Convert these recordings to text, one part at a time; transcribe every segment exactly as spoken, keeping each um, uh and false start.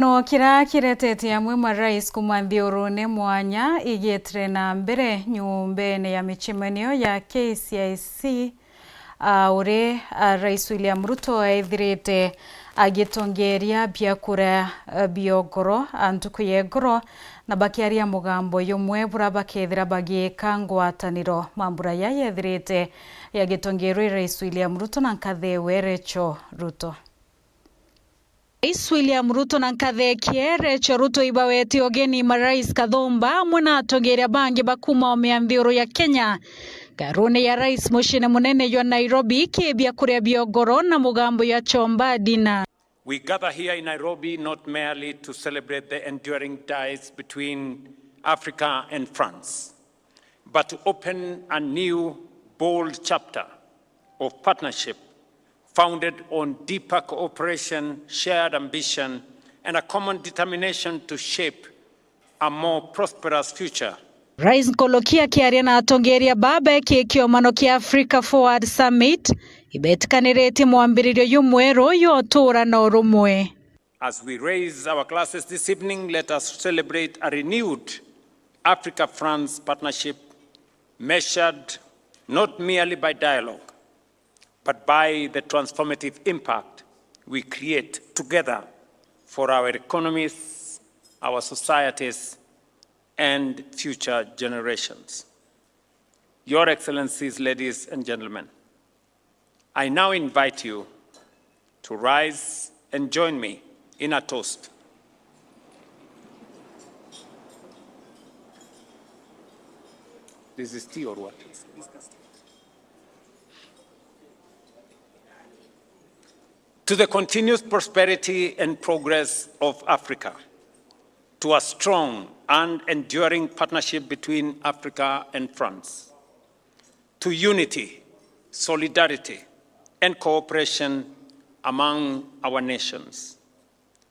No kira kiretete amwe marais kuma nthiurune mwanya igitire na mbere nyumbene ya micemanio ya K C I C, a, uri, a, Rais William Ruto ethirite agitongeria biakura, a, biogoro, a, ntuku ya igoro, na bakiaria mugambo yumwe bura bakethira bagiika ngwataniro. Mambura ya yethirite yagitongerwe Rais William Ruto na nkathe ewe Rachel Ruto. Rais William Ruto na nkathe ewe Rachel Ruto ibawete ugeni marais kathumba amwe na atongeria bangi ba kuma oome ya nthiuru ya Kenya, ngarune ya rais muciine munene jwa Nairobi, ki biakuria biogoro na mugambo ya chomba dinner. We gather here in Nairobi not merely to celebrate the enduring ties between Africa and France, but to open a new, bold chapter of partnership founded on deeper cooperation, shared ambition, and a common determination to shape a more prosperous future. Rais Nkoloki akiaria na atongeria baba eki kiomano kia Africa Forward Summit, ibetikaniritie mwambiririo jumweru jwa utuura na urumwe. As we raise our glasses this evening, let us celebrate a renewed Africa-France partnership measured not merely by dialogue, but by the transformative impact we create together for our economies, our societies, and future generations. Your Excellencies, ladies and gentlemen, I now invite you to rise and join me in a toast. This is tea or what? To the continuous prosperity and progress of Africa, to a strong and enduring partnership between Africa and France, to unity, solidarity, and cooperation among our nations,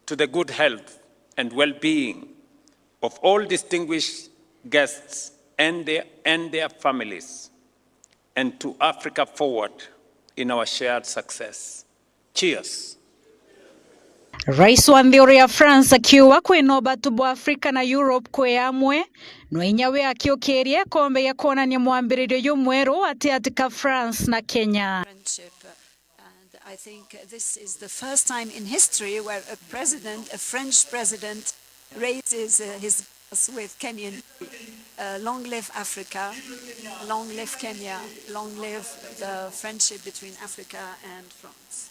to the good health and well-being of all distinguished guests and their, and their families, and to Africa Forward in our shared success. Cheers. Rais wa nthi uri ya France akiuga kwina ubatu bwa Africa na Europe kwi amwe, no inya we akiukiria ikombe gia kwonania mwambiririo jumweru atiati ka France na Kenya. Friendship, and I think this is the first time in history where a president, a French president, raises, uh, his glass with Kenyan. Uh, long live Africa, long live Kenya, long live the friendship between Africa and France.